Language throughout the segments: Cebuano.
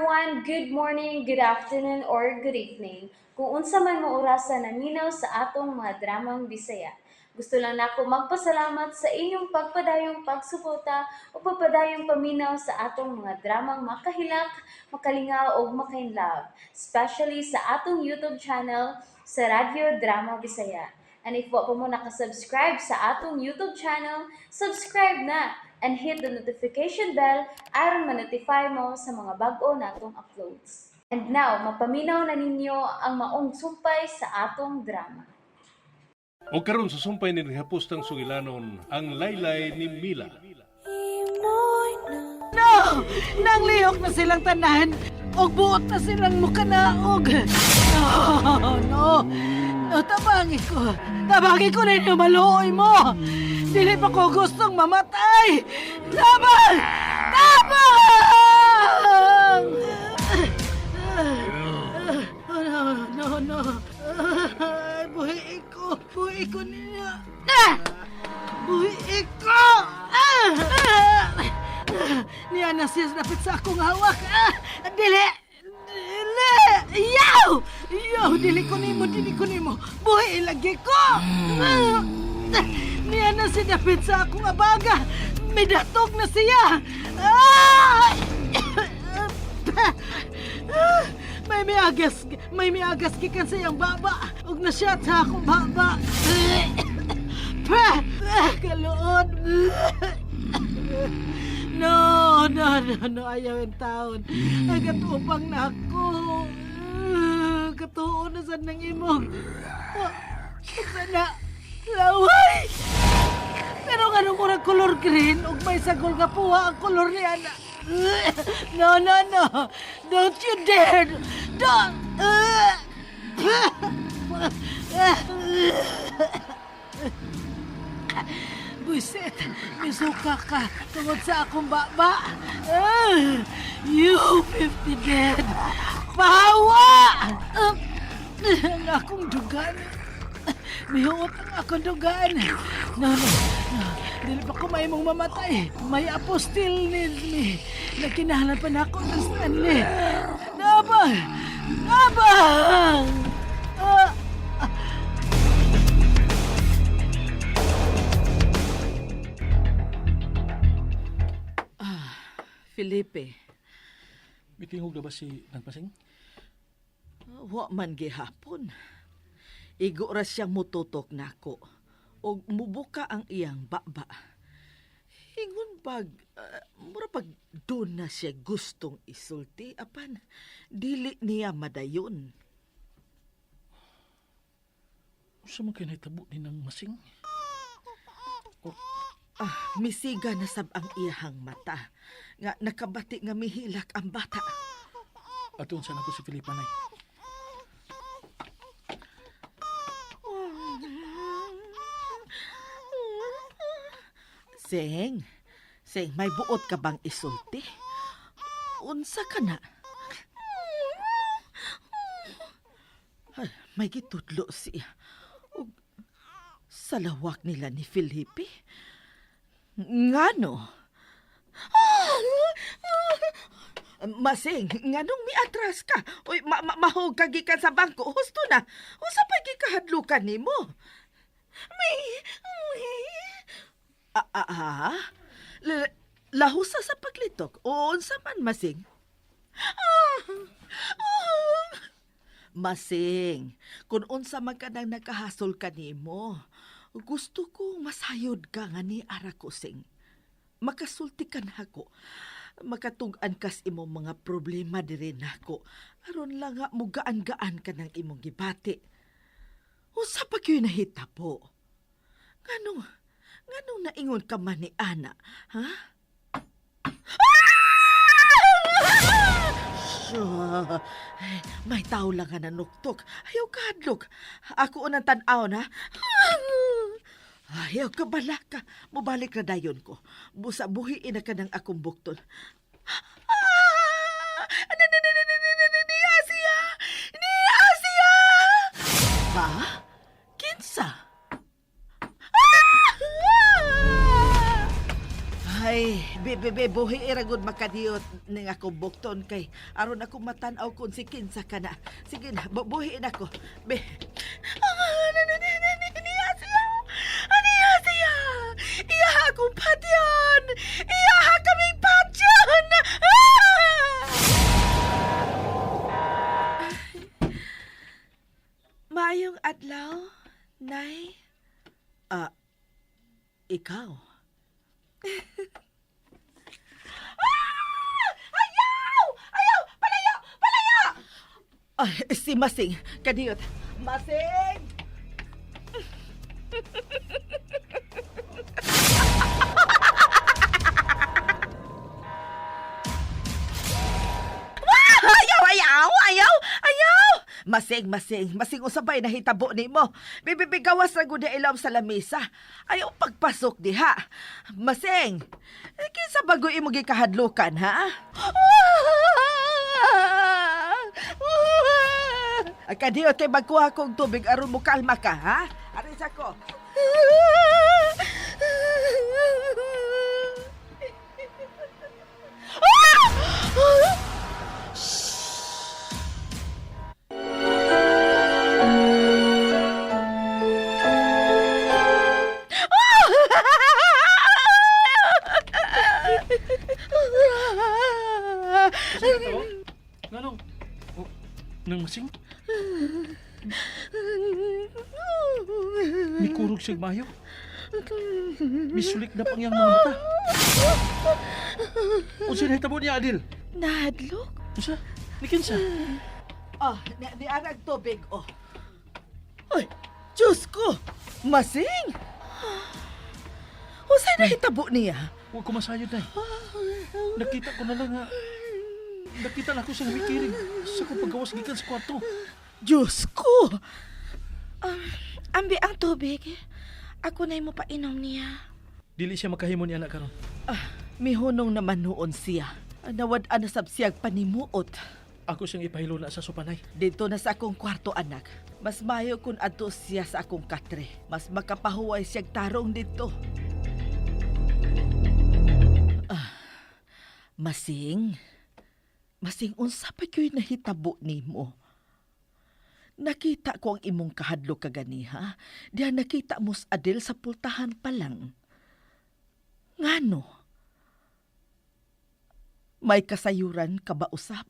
everyone! Good morning, good afternoon, or good evening. Kung unsa man mo orasa naminaw sa atong mga dramang Bisaya. Gusto lang nako magpasalamat sa inyong pagpadayong pagsuporta o pagpadayong paminaw sa atong mga dramang makahilak, makalingaw ug makainlove, especially sa atong YouTube channel sa Radyo Drama Bisaya. And if wa pa mo nakasubscribe sa atong YouTube channel, subscribe na and hit the notification bell aron ma-notify mo sa mga bag-o natong uploads. And now, mapaminaw na ninyo ang maong sumpay sa atong drama. O karon sa sumpay ni hapostang sugilanon ang laylay ni Mila. No! Nanglihok na silang tanan! Og buot na silang mukanaog! No! No! No, tabangi ko! Tabangi ko na inyo maluoy mo! Dili pa ko gustong mamatay! Tabang! Tabang! Oh, no, no, no. Ay, buhi ko. Buhi ko ninyo. Ah! Buhi ko! Ah! Ah! Niya na siya dapit sa akong hawak. Ah! Dili! Dili! Yaw! Yaw! Dili ko nimo, dili ko nimo. Buhi lagi ko! Ah! Niya na siya dapit sa akong abaga. Midatog na siya. Ah! May miagas gikan sa iyang baba. Ug na-shot sa akong baba. Kaluod. No, no, no, no. Ayaw in taon. Ay, katupang na ako. Katuon na sa nang imong. Sana, laway! Pero nga nung murag color green, ug may sagol nga puha ang kolor ni ana. No, no, no. Don't you dare. Don't. Buisit, misuka ka tungod sa akong baba. Ah, you 50 dead. Pahawa! Ah, ang akong dugan. Mihuot ang akong dugan. No, no, no. Dili pa ko mahimong mamatay. May apo still needs me. Nagkinahanglan pa nako ng Stanley. Nabang! Nabang! Ah! Felipe, Mitingog na ba si Nagpasing? wa man gihapon. Igo ra siyang mututok nako og mubuka ang iyang baba. Ingon bag, mura pag doon na siya gustong isulti apan dili niya madayon. Unsa man kay nahitabo ni nang masing? Ah, misiga na sab ang iyahang mata nga nakabati nga mihilak ang bata. Ato unsa nako si Felipa nay. Seng, Seng, may buot ka bang isulti? Unsa ka na? Ay, may gitudlo siya. Ug sa lawak nila ni Felipe. Ngano? Masing, nganong miatras ka? Uy, mahog ka gikan sa bangko. Husto na. Unsa pa gikahadlukan nimo? May, may. Ah, ah, ah? Lahusa sa paglitok. O unsa man, Masing? Ah, ah. Masing, kung unsa man ka nang nakahasol kanimo, gusto ko masayod ka nga ni Arakosing. Makasulti ka nako. Makatug-an kas imong mga problema diri nako. Aron lang nga mugaan-gaan ka ng imong gibati. Unsa pa kayo nahitabo? Nganong naingon ka man ni Ana, ha? Ah! Ay, may tao lang nga nanuktok. Ayaw ka, hadlok. Ako unang tan-aw na. Ayaw ka balaka. Mubalik na dayon ko. Busa buhiin na ka ng akong bukton. Ah! Ni Asia! Ni Asia! Ba? Kinsa? Ah! Ay, bi Be, be, buhi iragod makadiyot ning ako bukton kay aron ako matan-aw kung si kinsa ka na. Sige na, buhi na ko. Be. Ah, na, na, na, na, na, niya siya. Ah, niya siya. Iya akong patyon. Iya kaming patyon. Ah! Maayong adlaw, Nay. Ah, ikaw. Ayaw! Ayaw! Palayo! Palayo! Ay, si Masing. Kadiyot. Masing! Wah! Ayaw! Ayaw! Ayaw! Ayaw! Masing, masing, masing usabay nahitabo nimo. Bibibigawas ra gud ilom sa lamesa. Ayaw pagpasok diha. Masing, kinsa bago imo gikahadlukan ha? Kadiyo kay magkuha kog tubig aron mo kalma ka ha? Aris ako. Nganong? Oh, nang Masing? Mikurog siya mayo. Misulik na pang iyang mga mata. Unsa nahitabo niya, Adil? Nahadlok? Unsa? Ni kinsa? Oh, ni arag tubig oh. Ay, Diyos ko! Masing! Unsay nahitabo niya? Huwag ko masayod, Nay. Nakita ko na lang ha. Nakita na ako sa namikirig sa kong paggawas gikan sa kwarto. Diyos ko! Ambi ang tubig. Ako na'y mo painom niya. Dili siya makahimo ni anak karon. Ah, mihunong naman noon siya. Nawad-an na sab siyag panimuot. Ako siyang ipahilo na sa sopanay. Dito na sa akong kwarto, anak. Mas mayo kung adto siya sa akong katre. Mas makapahuway siyag tarong dito. Ah, masing. Masing unsa pa kyo'y nahitabo nimo. Nakita ko ang imong kahadlok kaganiha. Diha nakita mo sa Adel sa pultahan pa lang. Ngano? May kasayuran ka ba usab?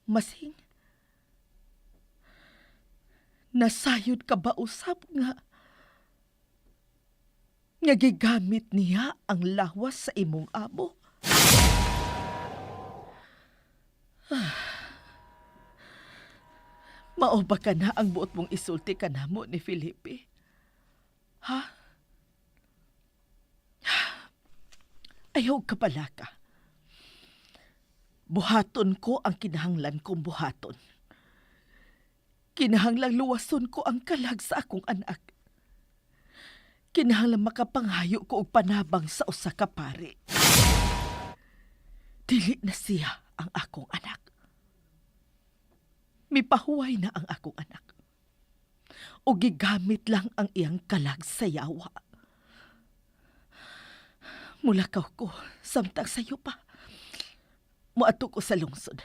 Masing? Nasayod ka ba usab nga? Nga gigamit niya ang lawas sa imong amo? Mao ba ka na ang buot mong isulti ka namo ni Felipe? Ha? Ayaw ka pala ka. Buhaton ko ang kinahanglan kong buhaton. Kinahanglang luwason ko ang kalag sa akong anak. Kinahanglang makapanghayo ko og panabang sa usa ka pari. Dili na siya ang akong anak. Mipahuway na ang akong anak. O gigamit lang ang iyang kalag sa yawa. Mulakaw ko, samtang sayo pa. Muadto ko sa lungsod.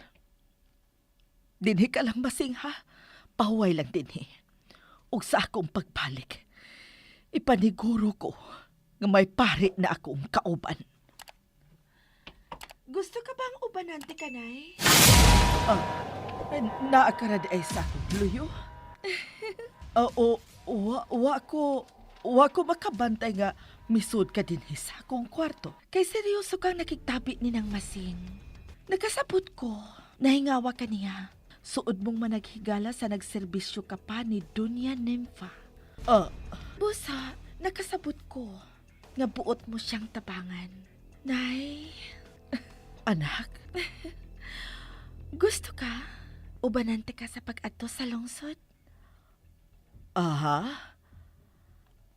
Dinhi ka lang masing ha. Pahuway lang dinhi. Ug sa akong pagbalik, ipaniguro ko nga may pari na akong kauban. Gusto ka bang ubanante ka, Nay? Ah, naakarad ay sa akong luyo. Oo, wa ko makabantay nga misud ka dinhi sa akong kwarto. Kay seryoso kang nakigtabi ni nang masing. Nakasabot ko, nahingawa ka niya. Suod mong managhigala sa nagserbisyo ka pa ni Dunya Nympha. Ah, Busa, nakasabot ko nga buot mo siyang tabangan. Nay, anak, gusto ka? Ubanante ka sa pag-adto sa lungsod? aha,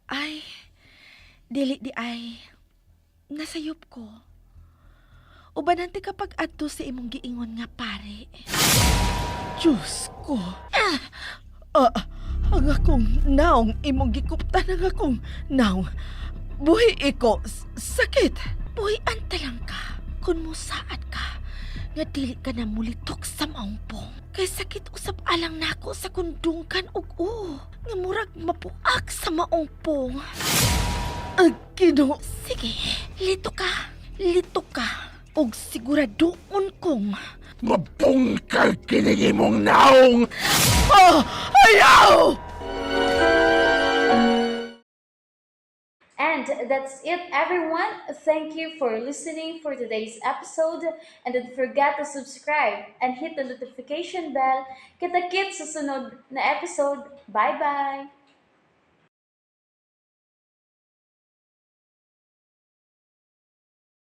Ay, dili di ay. Nasayop ko. Ubanante ka pag-adto sa imong giingon nga pare. Diyos ko. Ah, ang akong naong imong gikuptan ang akong naong. Buhi iko, sakit. Buhi anta lang ka. Kung musaad ka, nga dili ka na mulitok sa maong pong. Kay sakit usab alang nako sa kundungkan og o. Nga murag mapuak sa maong pong. Ang Ginoo. Sige, lito ka. Lito ka. Og siguradoon kong Mabungkag kinig imong naong! Oh, ayaw! And that's it, everyone. Thank you for listening for today's episode. And don't forget to subscribe and hit the notification bell. Kita-kits sa sunod na episode. Bye-bye!